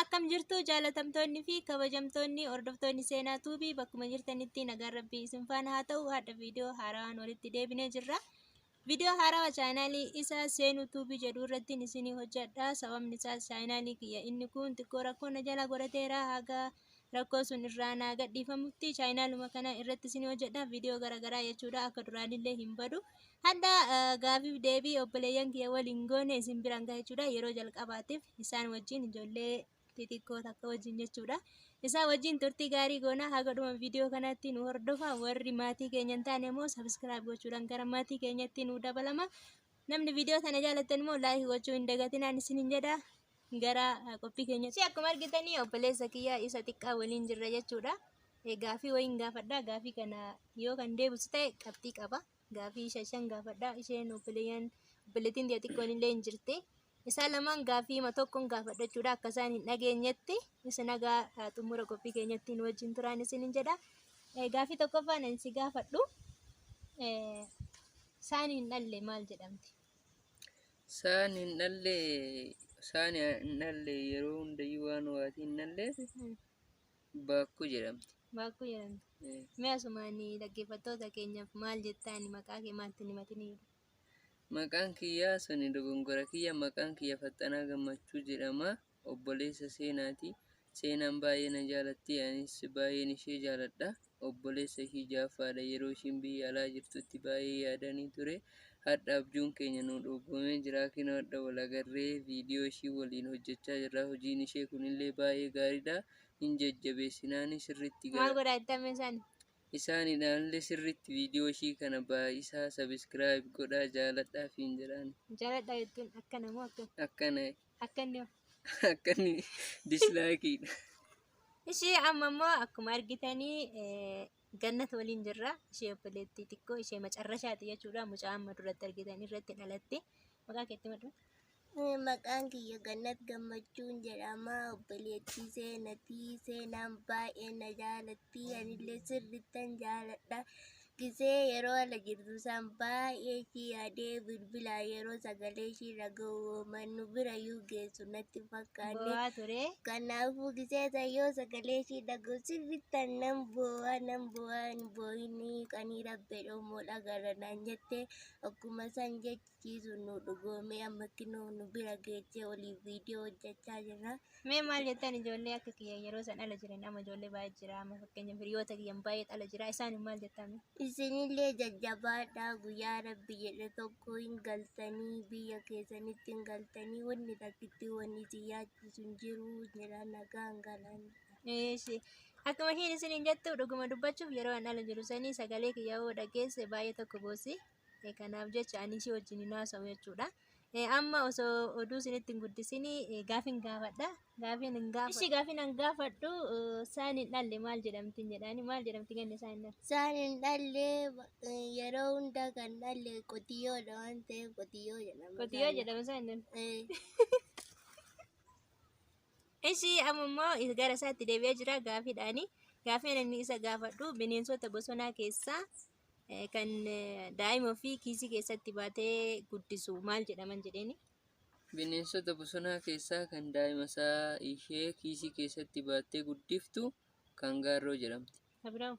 Akkam jirtu jaalatamtoonni fi kabajamtoonni hordoftoonni Seenaa Tuubii, bakkuma jirtanitti nagaan Rabbii isin faana haa ta'u. Hadha viidiyoo haarawaan walitti deebinee jirra. Viidiyoo haarawaa chaanaalii isa Seenuu Tuubii jedhu irratti isinii hojjedha. Sababni isaas chaanaalii kiyya inni kun xiqqoo rakkoo na jala godhateera. Haga rakkoo sun irraa naa gadhiifamutti chaanaaluma kana irratti isinii hojjedha. Viidiyoo garaagaraa jechuudha. Akka duraanillee hin badu. Hadha gaafiif deebii obboleeyyan kiyya waliin goone isin biraan gaha jechuudha. Yeroo jalqabaatiif isaan wajjin, ijoollee xixiqqoo takka wajjin jechuudha. Isaan wajjin turtii gaarii goona. Haga dhuma viidiyoo kanaatti nu hordofa. Warri maatii keenya hin taane immoo subscribe gochuudhaan gara maatii keenyatti nu dabalama. Namni viidiyoo kana jaalattan immoo like gochuu hin dagatinaan isinin jedha. Gara qophii keenyatti. Akkuma argitanii obboleessa kiyya isa xiqqaa waliin jirra jechuudha. Gaafii wayiin gaafadha. Gaafii kana yoo kan deebisu ta'e qabxii qaba. Gaafii shan gaafadha. Isheen obboleeyyan, obboleettiin tiyya xiqqoon illee hin jirti. Isaan lamaan gaafii hima tokkoon gaafadha jechuudha. Akka isaan hin dhageenyetti isin haga xumura qophii keenyatti nu wajjin turaan isinin jedha. Gaafii tokkoffaan ani si gaafadhu, saan hin dhalle maal jedhamti? Saan hin dhalle, saan hin dhalle yeroo hundayyuu waan waatii hin dhalleef baakkuu jedhamti. Baakkuu jedhamti. Mee asumaan dhaggeeffattoota keenyaaf maal jettaan? Maqaa kee maaltti himatanii? Maqaan kiyyaa suni dogongora kiyya. Maqaan kiyya Faxxanaa Gammachuu jedhama. Obboleessa Seenaati. Seenaan baay'ee na jaalatti. Anis baay'een ishee jaaladha. Obboleessa ishii ja'affaadha. Yeroo ishiin biyya alaa jirtutti baay'ee yaadanii ture. Hadha abjuun keenya nu dhugoomee jira. Kinoo hadha wal agarree viidiyoo ishii waliin hojjechaa jirra. Hojiin ishee kunillee baay'ee gaariidha. Hin jajjabeessinaani sirriitti Maal gara godhaa jettame isaan? Isaanidhaallee sirriitti viidiyoo ishii kana baay'isaa, subscribe godhaa, jaaladhaa fi hin jedhaan. Jaaladhaa jettuun akkana moo akkam? Akkana. Akkanni hoo? Akkanni dislike dha. Ishee amma immoo akkuma argitanii Gannat waliin jirra. Ishee obboleettii xiqqoo ishee macarrashaati jechuudha. Mucaa amma duratti argitan irratti dhalatte. Maqaa keetti madhu? Maqaan kiyya Gannat Gammachuun jedhama. Obboleettii Seenatii. Seenaan baay'ee na jaalatti. Anillee sirrittan jaaladha. Gisee yeroo ala jirtu san baay'ee ishii yaadee bilbilaa yeroo sagalee ishii dhaga'u mannu birayyuu geessu natti hin fakkaanne. Boo'aa ture. Kanaafuu gisee san yoo sagalee ishii dhaga'u sirrittan nan boo'a, nan boo'a. Hin boo'inii qanii rabbe dhomoo dhagara naan jette. Akkuma san jechi ciisuun nu dhugoomee amma kinoo nu bira geechee waliin viidiyoo hojjechaa jirra. Mee maal jettan ijoollee akka kiyya yeroo san ala jiran? Amma ijoollee baay'ee jira. Amma fakkeenyaaf hiriyoota kiyyan baay'ee ala jira. Isaan maal jettan? Isinillee jajjabaadhaa, guyyaa rabbi jedhe tokko hin galtanii, biyya keessanitti hin galtanii, wanni takkitti wanni isin yaachisu hin jiru jira, nagaan galan. Eeshi. Akkuma isheen isiniin jettu, dhuguma dubbachuuf yeroo an ala jiru sanii sagalee kiyya yoo dhageesse baay'ee tokko boossi. Kanaaf jecha ani ishee wajjin hin haasa'u jechuudha. Amma osoo oduu isinitti hin guddisini gaafin gaafadha. Gaafin hin gaafadhu. Ishii gaafin an gaafadhu, saan hin dhalle maal jedhamti jedhaani? Maal jedhamti ganni saan hin dhalle? Saan hin dhalle yeroo hunda kan dhalle qotiyyoodha waan ta'eef qotiyyoo jedhama. Qotiyyoo jedhama saan hin dhalle. Ishii amma immoo gara isaatti deebi'ee jira gaafiidhaani. Gaafiin inni isa gaafadhu, bineensota bosonaa keessaa kan daa'ima ofii kiisii keessatti baatee guddisu maal jedhaman jedheeni? Bineensota bosonaa keessaa kan daa'ima isaa ishee kiisii keessatti baattee guddiftu kangaarroo jedhamti. Kabiraawu.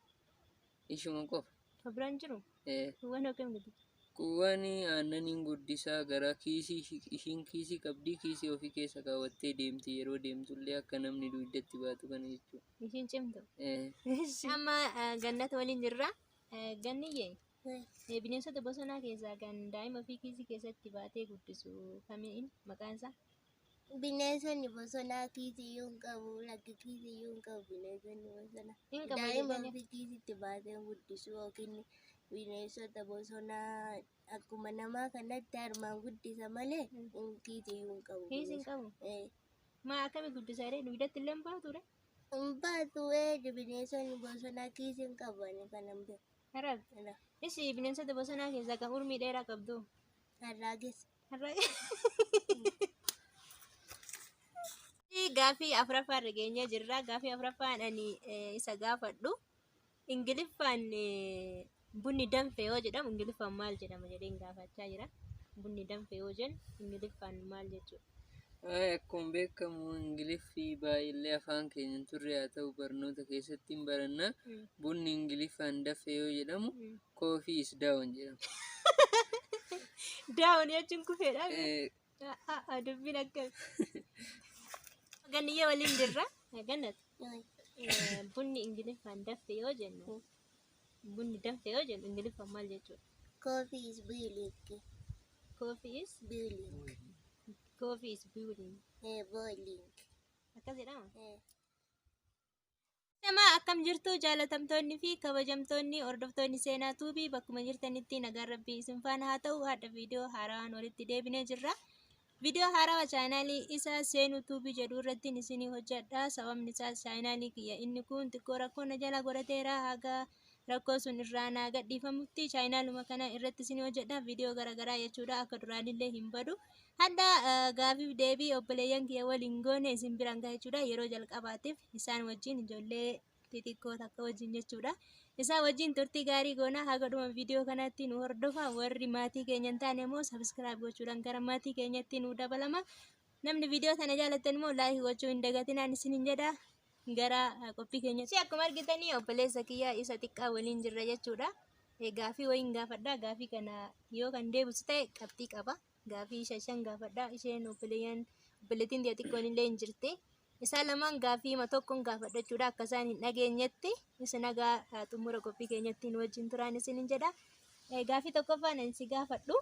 Ishuma qofa. Kabiraan jiru. Kuuwwan akkam guddisa? Kuuwwan aannaniin guddisaa gara kiisii ishiin kiisii qabdii, kiisii ofii keessa kaawwattee deemti, yeroo deemtullee akka namni dugdatti baatu kana jechuudha. Ishiin cimtu. Amma Gannat waliin jirra. Ganniyyee, bineensota bosonaa keessaa kan daa'ima ofii kiisii keessatti baatee guddisu kamiin maqaan isaa? Bineensonni bosonaa kiisii iyyuu hin qabu. Lakki, kiisii iyyuu hin qabu bineensonni bosonaa. Hin qabu Daa'ima jettanii? ofii kiisitti baatee guddisu yookiin bineensota bosonaa akkuma namaa kanatti harmaan guddisa malee kiisii iyyuu hin qabu. Kiisii hin qabu? Maa akkami guddisa jedhee, dugdatti illee hin baatu ree? Hin baatu, bineensonni bosonaa kiisii hin qabu, ani kana hin beeku. Haraab. Ishi bineensota bosonaa keessaa kan urmii dheeraa qabdu? Harraagessa. Gaafii afuraffaa irra geenyee jirra. Gaafii afuraffaan ani isa gaafadhu, Ingiliffaan bunni danfe yoo jedhamu Ingiliffaan maal jedhama jedheen gaafachaa jira. Bunni danfe yoo jennu Ingiliffaan maal jechuudha? Akkuma beekamu Ingiliffi baay'illee afaan keenya hin turre haa ta'u barnoota keessatti hin baranna. Bunni Ingiliffaan daffe yoo jedhamu coffee is down jedhama. Down jechuun kufeedha. Dubbiin akkam. Ganniyyee waliin jirra. Gannat. Bunni Ingiliffaan daffe yoo jennu, bunni danfe yoo jennu Ingiliffaan maal jechuudha? Coffee is boiling. Coffee is Boiling. Coffee is boiling. Boiling. Akkas jedhama. Eh. Nama akkam jirtu, jaalatamtoonni fi kabajamtoonni hordoftoonni Seenaa Tuubii, bakkuma jirtanitti nagaan Rabbii isin faana haa ta'u. Hadha viidiyoo haarawaan walitti deebinee jirra. Viidiyoo haarawaa chaanaalii isaa Seenuu Tuubii jedhu irratti isinii hojjedha. Sababni isaas chaanaalii kiyya inni kun xiqqoo rakkoo na jala godhateera. Haga rakkoo sun irraa naa gadhiifamutti chaanaaluma kana irratti isinii hojjedha. Viidiyoo garaagaraa jechuudha. Akka duraanillee hin badu. Hadha gaafiif deebii obboleeyyan kiyya waliin goone isin biraan gaha jechuudha. Yeroo jalqabaatiif isaan wajjin, ijoollee xixiqqoo takka wajjin jechuudha. Isaan wajjin turtii gaarii goona. Haga dhuma viidiyoo kanaatti nu hordofa. Warri maatii keenya hin taane immoo subscribe gochuudhaan gara maatii keenyatti nu dabalama. Namni viidiyoo kana jaalattan immoo like gochuu hin dagatinaan isinin jedha. Gara qophii keenyatti. Akkuma argitanii obboleessa kiyya isa xiqqaa waliin jirra jechuudha. Gaafii wayiin gaafadha. Gaafii kana yoo kan deebisu ta'e qabxii qaba. Gaafii shan gaafadha. Isheen obboleeyyan, obboleettiin tiyya xiqqoon illee hin jirti. Isaan lamaan gaafii ma tokkoon gaafadha jechuudha. Akka isaan hin dhageenyetti isin hagaa xumura qophii keenyatti nu wajjin turaan isinin jedha. Gaafii tokkoffaan ani si gaafadhu,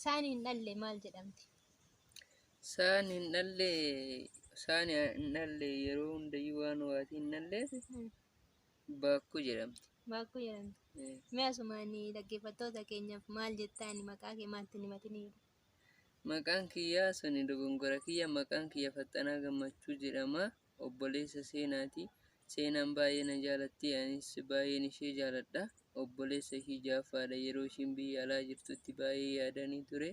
saan hin dhalle maal jedhamti? Saan hin dhalle, saan hin dhalle yeroo hundayyuu waan waatii hin dhalleef baakkuu jedhamti. Baakkuu jedhamti. Mee asumaan dhaggeeffattoota keenyaaf maal jettaan? Maqaa kee maaltti himatanii? Maqaan kiyyaa suni dogongora kiyya, maqaan kiyya Faxxanaa Gammachuu jedhama. Obboleessa Seenaati. Seenaan baay'ee na jaalatti, anis baay'een ishee jaaladha. Obboleessa ishii ja'affaadha. Yeroo ishiin biyya alaa jirtutti baay'ee yaadanii ture.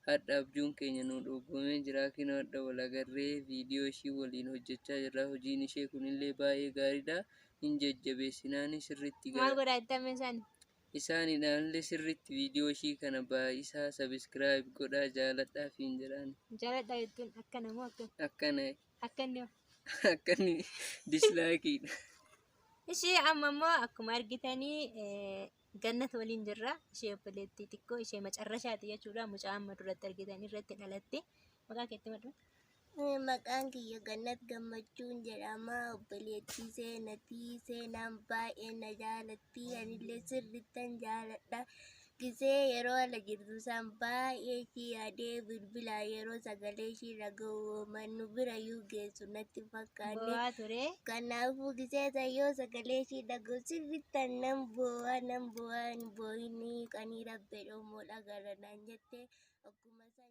Hadha abjuun keenya nu dhugoomee jira. Kinoo hadha wal agarree viidiyoo ishii waliin hojjechaa jirra. Hojiin ishee kunillee baay'ee gaariidha. Hin jajjabeessinaani sirriitti Maal gara godhaa jettame isaan? Isaaniidhaanillee sirriitti viidiyoo ishii kana baay'isaa subscribe godhaa, jaaladhaa fi hin jedhaan. Jaaladhaa jettuun akkana moo akka? Akkana. Akka inni Akkanni dislikeiidha. Ishee amma immoo akkuma argitanii Gannat waliin jirra. Ishee obboleettii xiqqoo ishee macarrashaati jechuudha. Mucaa amma duratti argitan irratti dhalatte. Maqaa keetti madhu? Maqaan kiyya Gannat Gammachuun jedhama. Obboleettii Seenatii. Seenaan baay'ee na jaalatti. Anillee sirrittan jaaladha. Gisee yeroo ala jirtu san baay'ee ishii yaadee bilbilaa yeroo sagalee ishii dhaga'u mannu birayyuu geessu natti fakkaanne. Bo'aa ture. Kanaafuu gisee san yoo sagalee ishii dhaga'u sirrittan nan boo'a, nan boo'a. Hin boo'inii qanii rabbe dhomoo dhagara naan jette akkuma san.